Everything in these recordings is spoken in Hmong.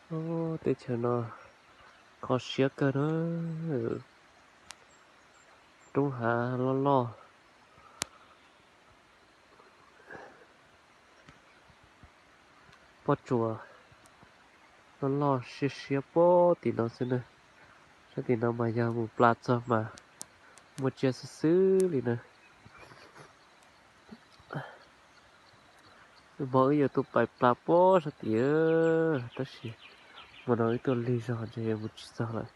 Teb chaws no kho siab kawg na. Roob hav loj loj, pob tsuas loj loj siab siab puag tim no xwb na. Sab tim no mas yog mus plas txog mas muaj tsiaj xwb xwb li na. Wb hmo wb yuav tuaj pais plas puag sab tid, tab sis hmo no wb tuaj lig zog ntshe yuav mus tsis txog lawm.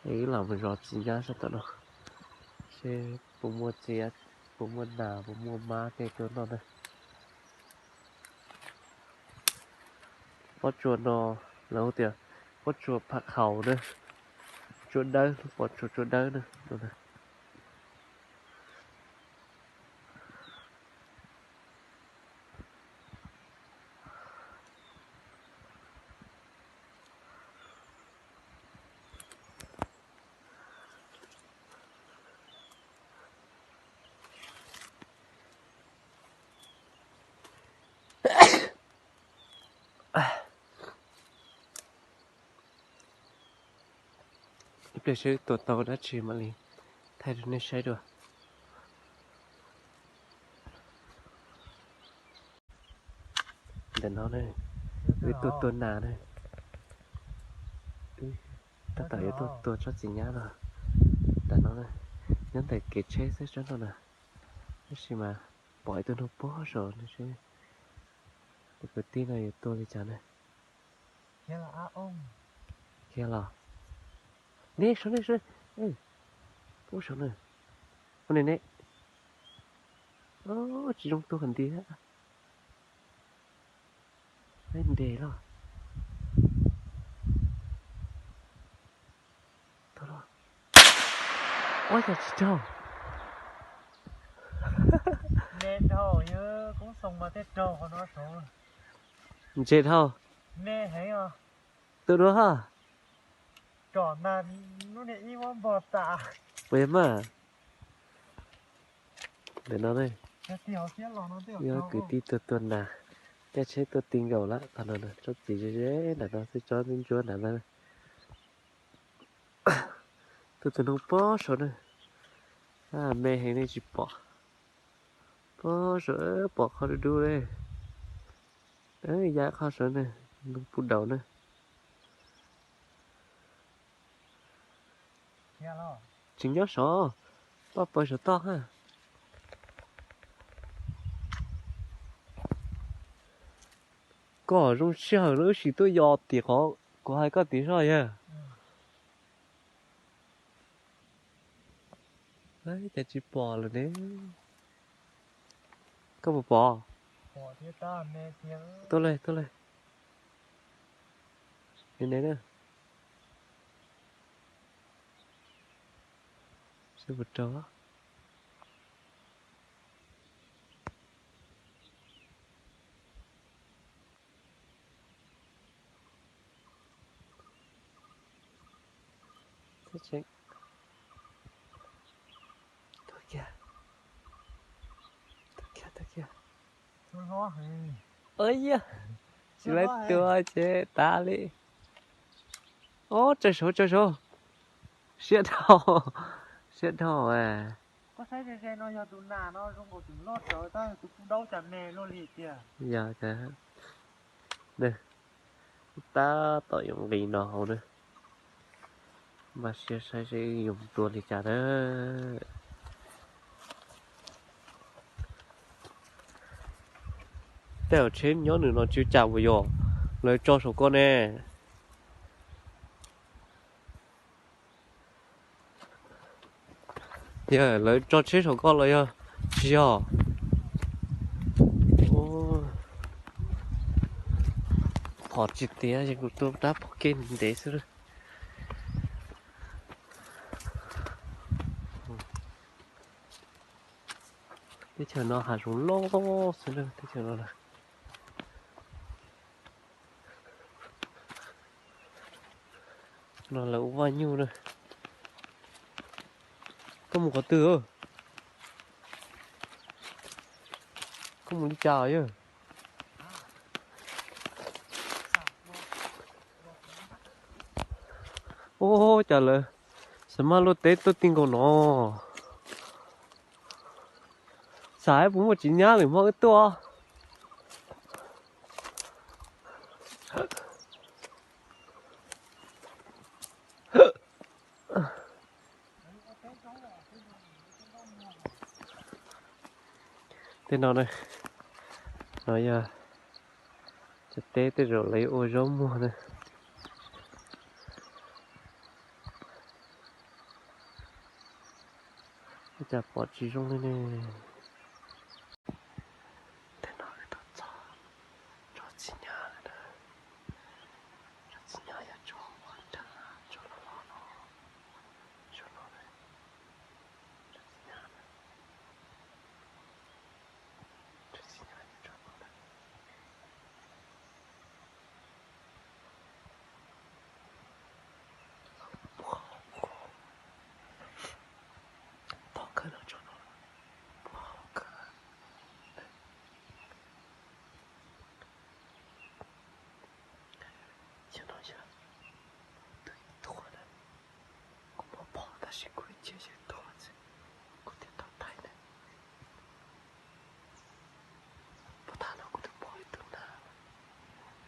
Es wb lam mus zov txiv nyab sab tom no, seb puas muaj txiv, puas muaj nas, puas muaj mab tej tuaj noj na. Pob tsuas no lawv hu tias pob tsuas pham khaus na, tsuas dawb, pob tsuas tsuas dawb na. Ib pliag seb tua tau dab tsi mam li thaij rau nej saib dua. Ntawm no ne, wb tuaj tua nas ne, tab tom yuav tuaj tua tsob txiv nyab no. Ntawm no ne, nyob ntawm kev tsheb xwb tsob no na, tab sis mas pom ib tug nug puag saum no seb tus kwv tij no yuav tua li cas ne. Khiav los. Ne, saum ne, saum ne. Ub, saum ne. Ua ne ne. Tsis zoo tuag nti thiab. Nres los. Ua cas tsis raug? Ntse dhau. Tus dua ha. Puas yog mas? Ntawm no ne, yog kwv tij tuaj tua nas, caij tsheb tuaj ti nkaus lawm. Qhov no tsob txiv ze ze ntawm no xwb, tsob ntsuab ntsuab ntawm no. Tuaj tus noog pob saud na, me heev nej tsis pom. Pob saud pom qhov dub dub li, ya qhov saud na, noog puj daus na. Tseem nyob saud, paj paws saum toj ha. Koj zoo sij hawm no wb sim tuaj yos tim qhov kuv hais koj tim zoj yawg. Cas tsis pom lawm ne? Koj puas pom? Tuaj li, tuaj li. Ne, seb puas raug. Tsis laib tua ces tas li. Ob, tsaws saud, tsaws saud. Siab dhau, siab dhau. Yog, tab tom yuav nqis no hauv na. Npaj siab saib seb yuav mus tua li cas na. Tej zaum tsheb nyob nws no tsis cas uas yog lawv tso saum ko ne. Yog lawv tso tsheb saum ko los yog tsis yog? Phom tsis tiav es kuv tua rab phom kev ntev xwb. Teb chaws no hav zoov loj xwb na, teb chaws no na. No lawv ua vaj nyuj na. Koj mus qhov twg? Koj mus li cas yawg? Ua cas lawv xav maj luaj teb tuaj ti nkaus no. Xav puas muaj txiv nyab lwm hmo wb tuaj. Tej no, no yog cov teb tej zaum lawv ua zaub muag na. Ua cas pom tsis zoo li ne. Tej no wb tuaj txog tsob txiv nyab lawm na. Tsob txiv nyab yog tsob uas nrag tsob loj loj no. Tsob no na, tsob txiv nyab na, tsob txiv nyab yog tsob no na. Puag hauv, thov kawg los tsob no, puag hauv kawg. Xyov no yog tus ib tuag na, kuv muab pov tab sis kuv cia yawg tuag xwb, kuv thiaj tau thaij na. Puag ta no kuv twb pom ib tug nag,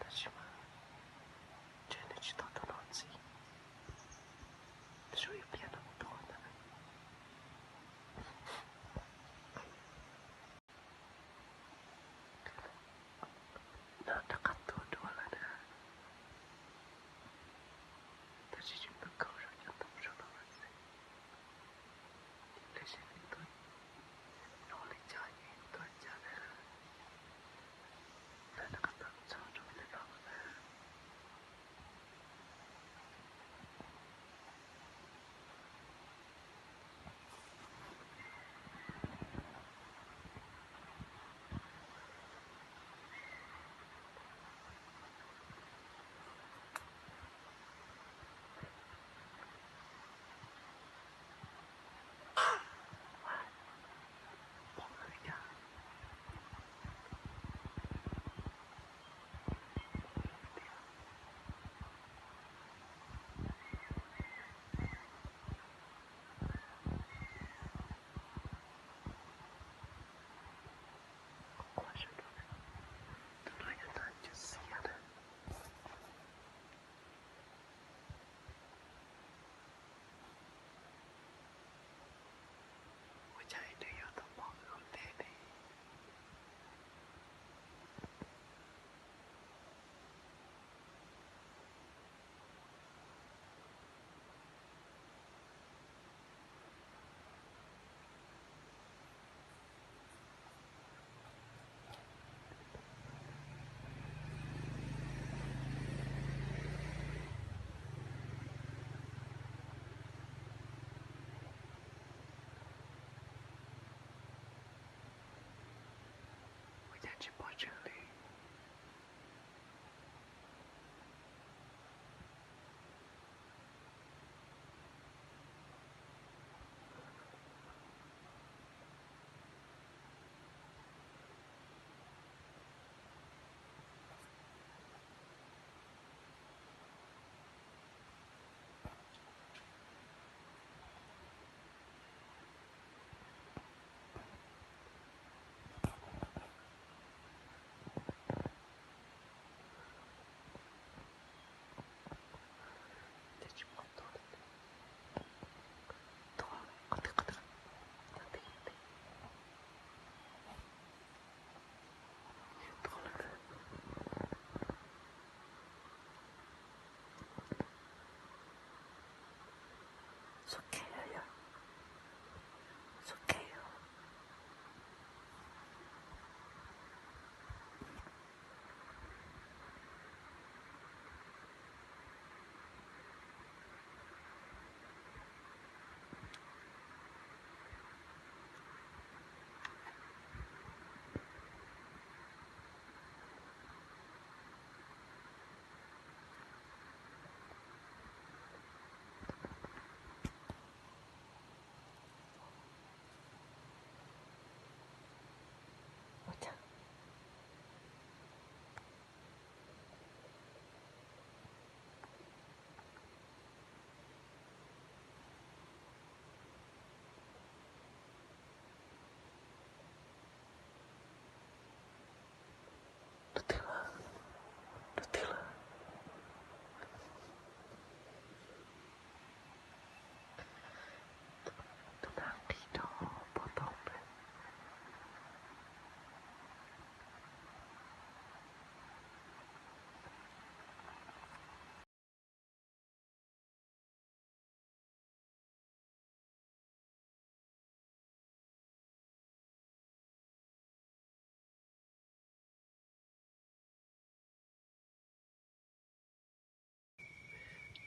tab sis mas ntshe nws tsis tau tus no ntxiv, tab sis ib pliag no kuv tuaj ntawd. Nag rov qab tuag dua lawm na, tab sis tseem tuaj kaug zog cov ntoo zog no lawm xwb.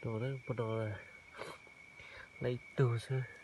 No, pab no lawm ib tug xwb.